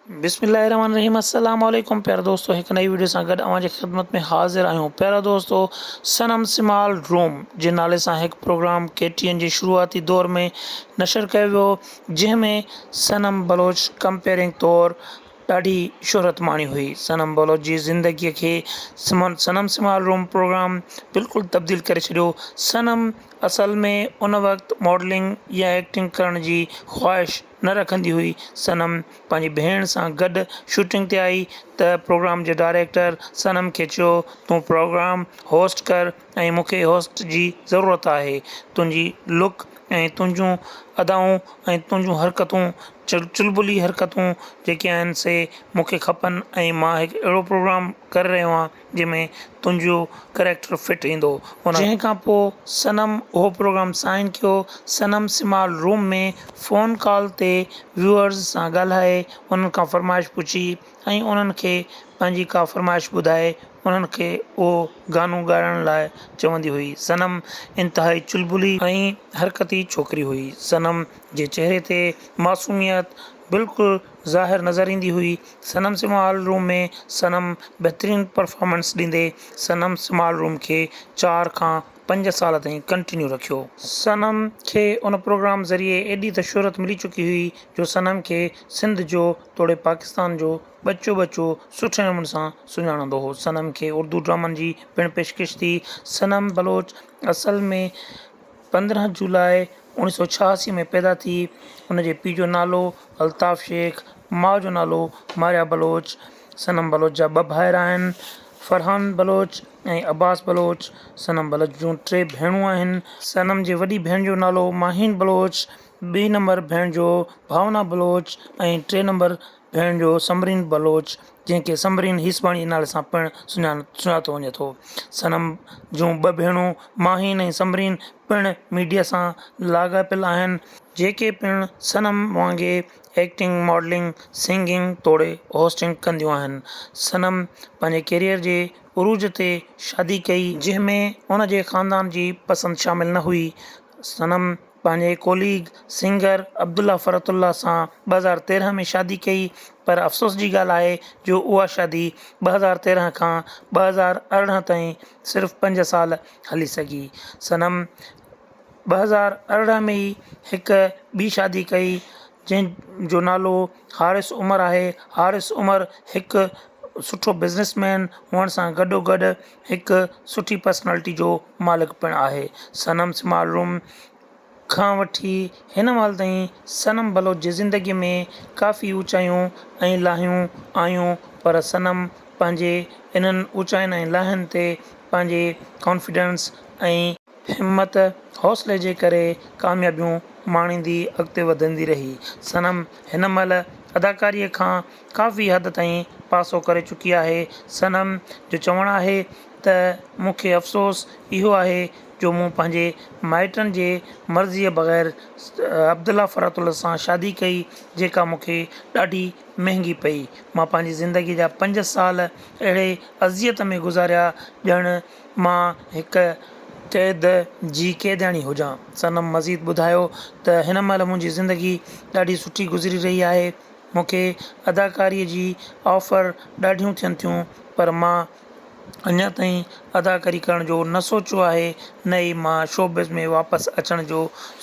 بسم الله الرحمن الرحيم السلام عليڪم پيارا دوستو هڪ نئي ويڊيو سان گڏ اوهان جي خدمت ۾ حاضر آهيون پيارا دوستو صنم سمال روم جي نالي سان هڪ پروگرام ڪي ٽي اين جي شروعاتي دور ۾ نشر ڪيو ويو جنهن ۾ صنم بلوچ ڪمپيئرنگ طور ڏاڍي شهرت ماڻي هئي صنم بلوچ جي زندگي کي صنم سمال روم پروگرام بلڪل تبديل ڪري ڇڏيو صنم اصل ۾ ان وقت ماڊلنگ يا ايڪٽنگ ڪرڻ جي خواهش نه رکندي هئي. صنم پنهنجي ڀيڻ سان گڏ شوٽنگ تي آئي ته پروگرام جي ڊائريڪٽر صنم کي چيو تون پروگرام هوسٽ ڪر ۽ مون کي هوسٽ جي ضرورت آهي. تنهنجي لڪ ۽ تنهنجون ادائون ۽ تنهنجون حرڪتون چلبلي حرڪتون جيڪي آهن سي مون کي کپن ۽ مان هڪ اهڙو پروگرام ڪري رهيو آهيان جنهن ۾ تنهنجو ڪريڪٽر فٽ ايندو. جنهن کان پوء صنم اهو پروگرام سائن ڪيو. صنم سمال روم ۾ فون ڪال تي ويوئرز سان ڳالهائي انهن کان فرمائش پڇي ۽ انهن کي پنهنجي ڪا فرمائش ٻڌائي انهن کي اهو گانو ڳائڻ لاء چوندي هئي. صنم انتهائي چلبلي ۽ حرڪتي ڇوڪري هئي. صنم جي چهري تي معصوميت بلڪل ظاهر نظر ايندي هئي. صنم سمال روم ۾ صنم بهترين پرفارمنس ڏيندي صنم سمال روم کي چار کان پنج سال تائين ڪنٽينيو رکيو. صنم کي ان پروگرام ذريعي ايڏي ته شهرت ملي چڪي هئي جو صنم کي سنڌ جو توڙي پاڪستان جو ٻچو ٻچو سٺي نموني سان سڃاڻندو هو. صنم کي اردو ڊرامن جي پڻ پيشڪش ٿي. صنم بلوچ اصل ۾ 15 جولاء 1986 ۾ پيدا ٿي. هن جي پيء جو نالو الطاف شيخ، ماء جو نالو ماريا بلوچ. صنم بلوچ جا ٻه ڀائر آهن، فرحان بلوچ ۽ عباس بلوچ. صنم بلوچ جون ٽي ڀيڻون آهن. صنم جي وڏي ڀيڻ جو نالو ماهين بلوچ، ٻي نمبر ڀيڻ جو ڀاونا بلوچ ۽ ٽي نمبر ڀيڻ جو ثمرين بلوچ جنهن کي ثمرين هيسباڻي جي نالي سان پڻ سڃاتو وڃي ٿو. صنم جون ٻه ڀيڻون ماهين ۽ ثمرين پڻ ميڊيا سان لاڳاپيل آهن، جيڪي پڻ صنم وانگي ايڪٽنگ، ماڊلنگ، سنگنگ توڙي هوسٽنگ ڪنديون آهن. صنم پنهنجي ڪيريئر جي عروج تي شادي ڪئي، جنهن ۾ ان جي خاندان جي پسند شامل نه هئي. صنم پنهنجي ڪوليگ سنگر عبدالله فرحت الله سان 2013 ۾ شادي ڪئي پر افسوس جي ڳالهه آهي جو اها شادي 2013 کان 2018 تائين صرف پنج سال هلي سگهي. صنم 2018 ۾ ئي هڪ ٻي شادي ڪئي جنهن جو نالو حارث عمر آهي. حارث عمر هڪ سٺو بزنس مين هئڻ سان گڏوگڏ هڪ سٺي پرسنالٽي جو مالڪ پڻ آهي. صنم سمال روم کان وٺي هن مهل تائين صنم بلوچ جي زندگي ۾ ڪافي اوچايون ۽ لاهيون آيون پر صنم پنهنجي انهن اوچاين ۽ لاهين تي پنهنجي ڪانفيڊنس ۽ همت حوصلي جي ڪري ڪاميابيون ماڻيندي اڳتي وڌندي رهي. صنم هن مهل اداڪاريء کان ڪافي حد تائين پاسو ڪري چڪي آهي. صنم جو چوڻ آهي ته مون کي افسوس اهو آهي جو مون پنهنجي مائٽن جي مرضيء بغير عبدالله فرحت الله سان شادي ڪئي جيڪا مون کي ڏاڍي مهنگي پئي. مان پنهنجي زندگيء جا پنج سال اهڙي اذيت ۾ گذاريا ڄڻ مان هڪ قيد جي قيدياڻي هجان. صنم مزيد ٻڌايو ته هن مهل منهنجي زندگي ڏاڍي سٺي گذري رهي آهي. مون کي اداڪاريء جي آفر ڏاڍيون ٿين ٿيون پر مان اڃا تائين اداڪاري ڪرڻ جو نه سوچيو آهي نه ئي مان شوبز ۾ واپس اچڻ جو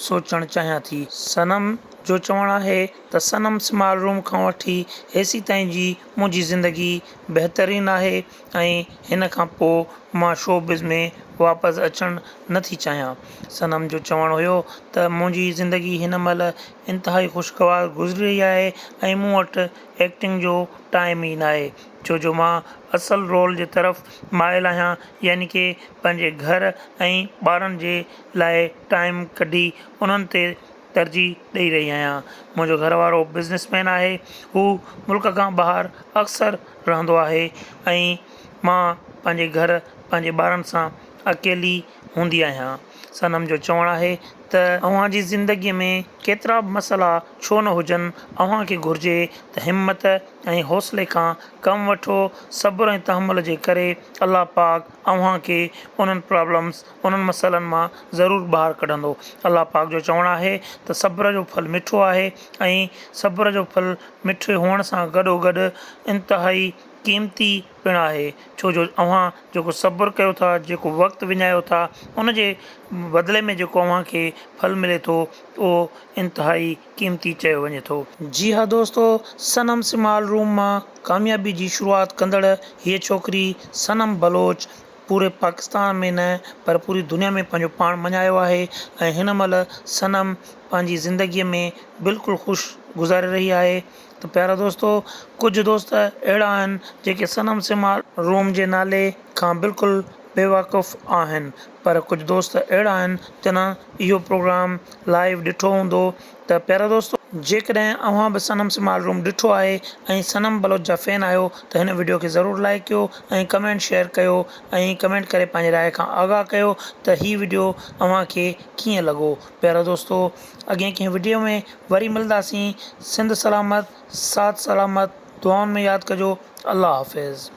سوچڻ چاهيان ٿي. صنم جو چوڻ آهي ته صنم سمال روم کان وٺي هيسيتائين جي منهنجي زندگي بهترين آهي ۽ هن کان پوء مان شوبز ۾ واپس اچڻ نه ٿي چاهيان. صنم جو چوڻ هيو ته منهنجي زندگي هن مهل انتهائي خوشگوار گذري رهي آهي ۽ مون وٽ ايڪٽنگ جو ٽائيم ئي ناهي ڇو جو مان اصل رول جي طرف مائل آهيان يعني ڪي پنهنجي گهر ۽ ٻارن جي لاء ٽائيم ڪڍي انهن تي ترجيح ڏئي رهي آهيان. منهنجو گهر وارو بزنس مين آهي هو ملڪ کان ٻاهر اڪثر رهندو آهي ۽ مان پنهنجي گهر پنهنجي ٻارن سان اڪيلي هوندي آهيان. صنم جو چوڻ آهي ته اوهان جي زندگي ۾ ڪيترا به مسئلا ڇو نه هجن اوهان کي گهرجي ته همت ۽ حوصلي کان ڪم وٺو صبر ۽ تحمل جي ڪري الله پاڪ اوهان کي انهن پرابلمس انهن مسئلن مان ضرور ٻاهر ڪڍندو. الله پاڪ جو چوڻ آهي ته صبر جو ڦل مٺو آهي ۽ صبر جو ڦل مٺي هئڻ سان گڏوگڏ انتهائي قيمتي پڻ آهي ڇو جو اوهان جيڪو صبر ڪيو ٿا جيڪو وقت وڃايو ٿا ان جي بدلي ۾ جيڪو اوهان کي ڦل ملي ٿو اهو انتهائي قيمتي چيو وڃي ٿو. جي ها دوستو صنم سمال روم مان ڪاميابي جي شروعات ڪندڙ هيء ڇوڪري صنم بلوچ پوري پاڪستان ۾ نه پر پوري دنيا ۾ پنهنجو پاڻ مڃايو آهي ۽ هن مهل صنم پنهنجي زندگيء ۾ بلڪل خوش گذاري رهي آهي ته پيارا دوستو ڪجهه دوست اهڙا آهن جيڪي صنم سمال روم جي نالي کان بلڪل بي واقف آهن پر ڪجهه دوست اهڙا آهن جن اهو پروگرام لائيو ڏٺو هوندو ته پيارا دوستو جيڪڏهن اوهان به صنم سمال روم ڏٺو آهي ۽ صنم بلوچ جا فين آهيو ته هن وڊيو کي ضرور لائيڪ ڪيو ۽ ڪمينٽ شيئر ڪيو ۽ ڪمينٽ ڪري پنهنجي راء کان آگاهه ڪيو ته هي وڊيو اوهان کي ڪيئن لڳو پيارا دوستو اڳئين ڪنهن وڊيو ۾ وري ملنداسين سنڌ سلامت ساٿ سلامت دعائن ۾ ياد ڪجو الله حافظ.